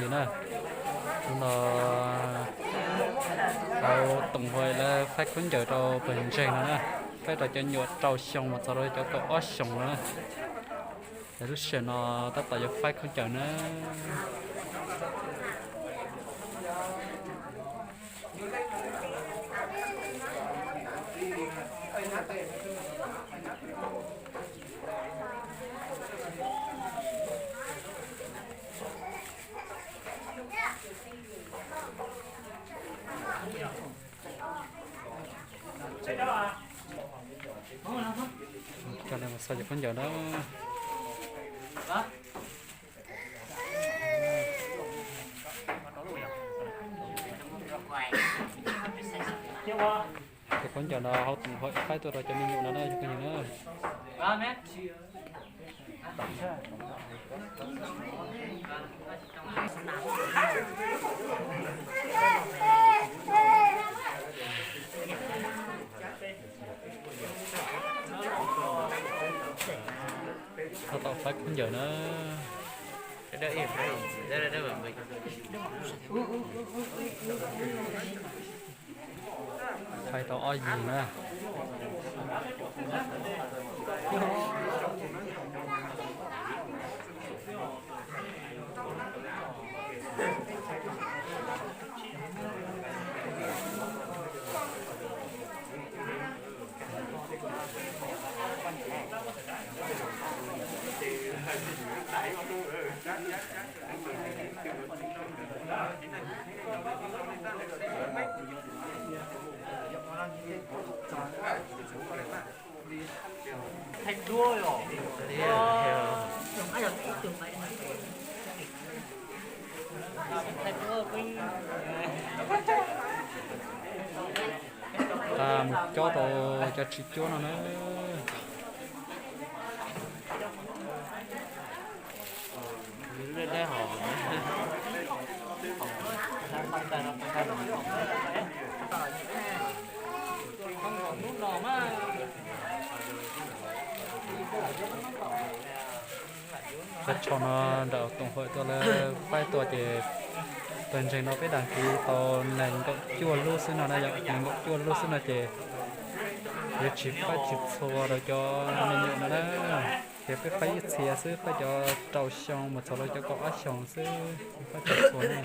Na, hnub no tau Toom Huam lawv faib khaub ncaws rau pawg ntseeg no na, faib rau cov me nyuam rau xyoo mus txog rau cov kaum ob xyoos no na. Lub sij hawm no tab tom yuav faib khaub ncaws na. Coj nej mus xauj cov khaub ncaws na. Cov khaub ncaws no hauv Toom Huam faib tuaj rau cov me nyuam no na cov phooj ywg na. Tab tom faib khaub ncaws na. Faib tau ob yig na. Tag mus cob rau cov tsis cuab no na. Cov tsho no nram Toom Huam tuaj lawv faib tuaj ces pawg ntseeg no peb đăng ký tau nees nkaum cuaj lub xwb no na yom, nees nkaum cuaj lub xwb no ces yuav tsis faib tsis txhua rau cov me nyuam no na. Ces peb faib ib txhia xwb, faib cov rau xyoo mus txog rau cov kaum ob xyoos xwb, faib tsis txhua na.